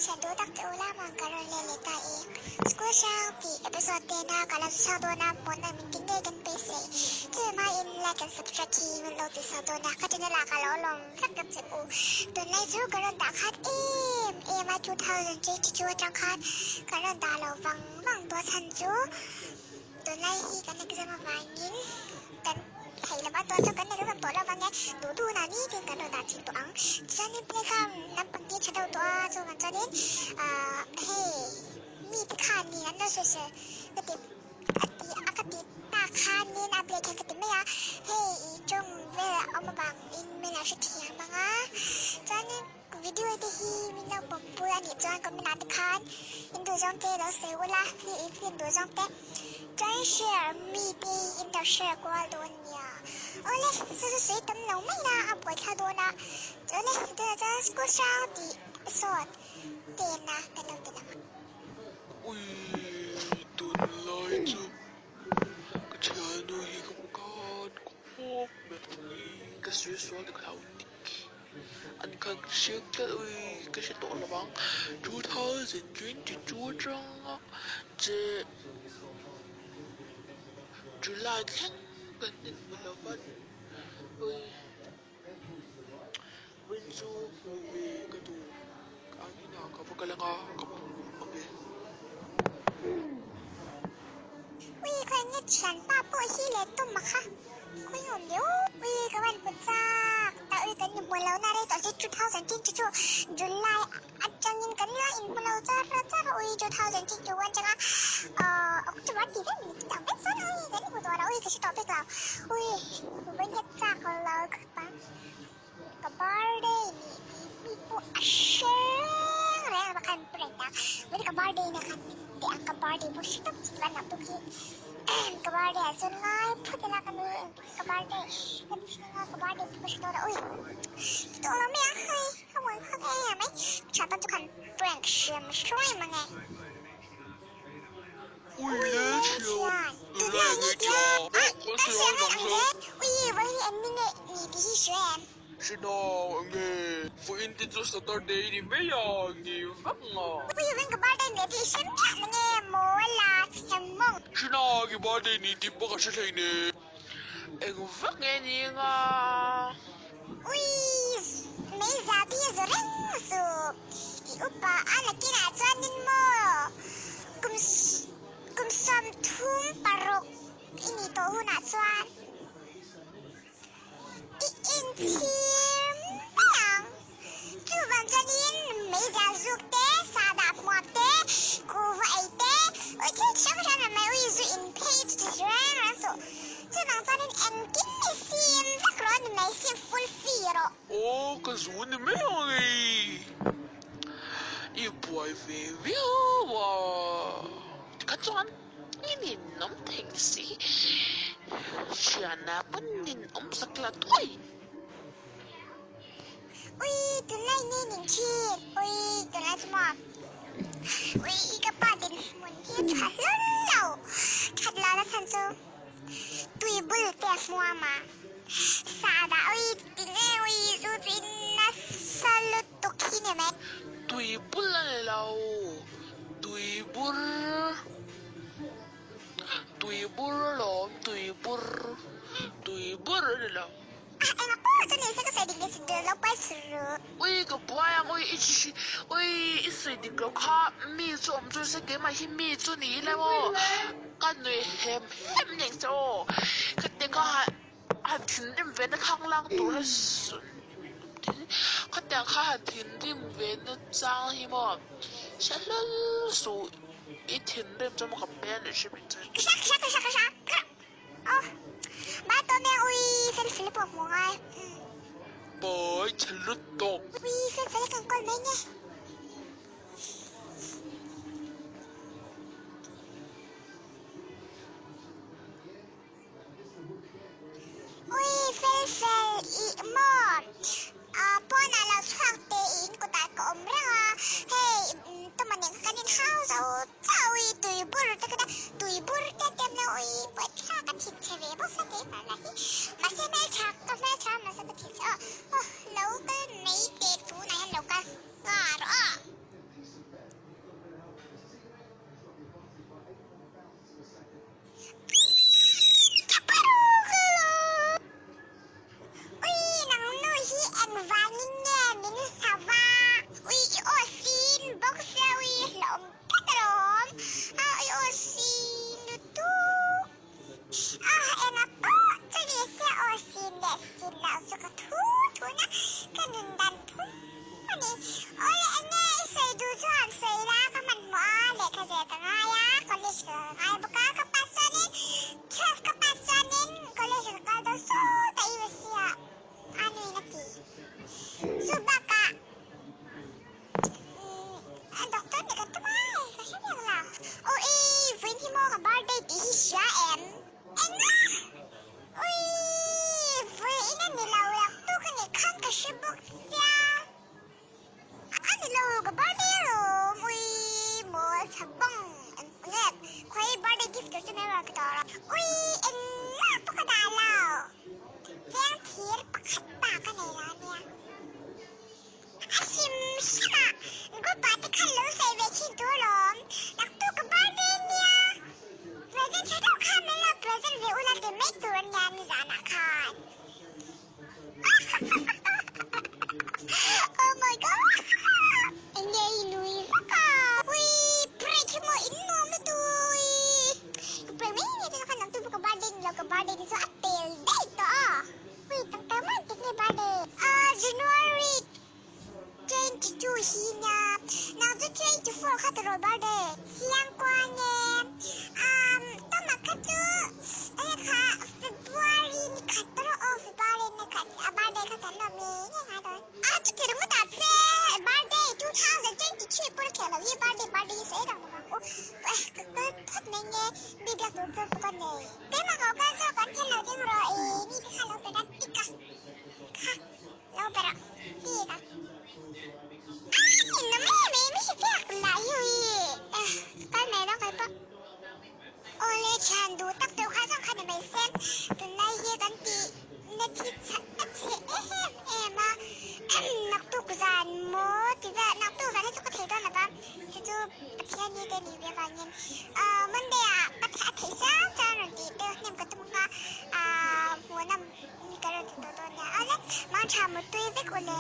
Thian duh tak che u lamang ka rawn let leh ta e. School hrang tih episode te na ka la chhuak dawn a, hmuhna min ti ngei kan beisei. Chumi hmain like and subscribe hi min lo ti sak dawn a, ka channel ah ka lo lawm vek ang che u. Tunlai chu ka rawn dah khat em em a, 2022 atang khan ka rawn dah lo vang vang tawh chhan chu tunlai hi kan exam avangin kan Thei lova tuan chu kan exam tawh lo vang e, duh duh hunah nitin kan rawn dah chhin tawh ang. Tichuanin playground lampang hi tha deuh tawh a, chuvang chuanin ahh hei mite khanin an lo sawisel ka ti a ti a ka ti ta khanin a play khan ka ti mai a, hei i tawng vel a awm avangin min lo hrethiam ang a, chuanin video te hi min lo pawmpui a nih chuan comment ah te khan in duhzawng te lo sawi ula, film duhzawng te. Chuan share mi te in lo share kual dawn nia. Awle chu chu sawi tam lo mai la a buai thla dawn a. Awle tunah chuan school hrang tih episode ten a kan lo ti lang a. Ui tunlai chu ka thiannu hi ka hmu khan khawp mai ui ka sir sual ka hlau nik an khan hriat tlat ui ka hre tawh lo vang 2022 atanga che July thleng kan inhmu lo va ui vawiin chu hmu ve ka duh an inah ka va kal anga ka va hmu ang e. Ui khaw enge thianpa pawh hi leh tum a kha khawi awm leh aw ui ka van hmu chak ta ui kan inhmu lo na rei tawh si 2022 July atangin kan la inhmu lo char char a ui 2021 atanga ahh October tih vel min tih ang vek chuan ui kan inhmu tawh lo ui ka hre tawh vek lo ui vawiin hian chak lo ka pa ka birthday nih tih mi pawh a hre reng reng a khan prank a vawiin ka birthday na khan min ti ang ka birthday pawh hre tawp chi van lam tuk hi ka birthday ah chuan ngai phut ila ka nui ka birthday ka ti thleng a ka birthday pawh ka hre tawh lo ui ti tawh lo mai a hei. Ka buai phak em mai, tha tan chu khan prank hriam hruai mang e. Ui le thian, tunlai nge tia? Ah, ka hria mai ang che. Ui, vawiin hi engni nge ni tih hi hria em? Hre nau ang e, vawiin te chu Saturday ni mai a, nge vak nga. Ui, vawiin ka birthday ni tih hre miah na nge maw la chhem mawng. Hre nau, i birthday ni tih pawh ka hre hlei ne. Eng vak nge ni nga? Ui, meiza te hi zu reng su. I upa a nakinah chuanin maw kum kum 36 i nih tawh hunah chuan i inchhir mai ang. Chuvang chuanin meiza zuk te, sahdah hmuam te, kuhva ei te, ui thil hrang hrang ang mai ui zu in phei chu ti reng reng suh. Chuvang chuanin engkim i sim vek rawh ni mai sim full fee rawh. Aw ka zu ni mai ang ei. I buai ve viau a. Tikha chuan i ninawm thei si. Thiana pawn ninawm sak la tuai. Ui tunlai ni ning thin ui tunlai chu maw ui ka pa dinhmun hi a tha hlawm lo that lo na chhan chu tui bul te a hmuam a sahdah ui tinge ui zu chu in nasa lutuk hi ni mai. Tui bul a ni lo tui bur tui bur alawm tui bur tui bur a ni lo. A enga pawh chu ni se ka sawi dik leh si duh lo pai su ru. Ui ka buai ang ui i chi ui i sawi dik lo kha mi chu awm chu se keimah hi mi chu ni ila maw ka nui hem hem ning che aw ka ti kha han thinrim ve na khang lang tur a khatiang kha han thinrim ve na chang hi maw hre hlawl suh i thinrim chu maw ka hmel leh hrim in chu. Ka hria ka hria ka hria ka hria ka. Aw Ba to me ui fel fel pawh hmuh ngai. Pai chhe lutuk. Ui fel fel kan kawl mai nge. Ui fel fel i maw pawnah lo chhuak teh i in kutah ka awm reng a hei tuma nen kha kan in hau zo chauh ui tui bur te kha tui bur te te awm lo ui pawithlak ka thin chhe ve bawk sa keimah lah hi mahse hmeltha ka hmeltha mahse ka thin chhe aw aw lo kal mai teh tunah hian lo kal nghal. Nang chu 24 kha tiraw birthday? Chiang kuang e. Um, Tama kha chu enge kha February ni khat tiraw aw February ni khat a birthday kha kan lawm ngei ngei ngai dawn. A chuti ringawt ah che birthday 2023 pawh la khel lo hi birthday birthday hi sawi rang lovang u. Eh ka kal phawt mai nge mi biak tur chu ka nei. Keimah ka kal zawk an thil lo ding rawh i mi te kha lo pe rat tik a kha lo pe rawh tik a. Ai na mai mai mi hi biak lah hi ui eh kal mai dawn kai pawh. Awle thian duh tak deuh kha zawng kha ni mai se tunlai hi kan tih na thi a chhe em em a naktuk zan maw ti vel naktuk zan hi chu ka thei dawn lo va chu chu Pathian ni te ni ve avangin Monday ah ka a theih chiang chuan rawn tih deuh hnem ka tum ang a hmuhnawm ka rawn ti tawh dawn nia awle mangtha mutui vek ule.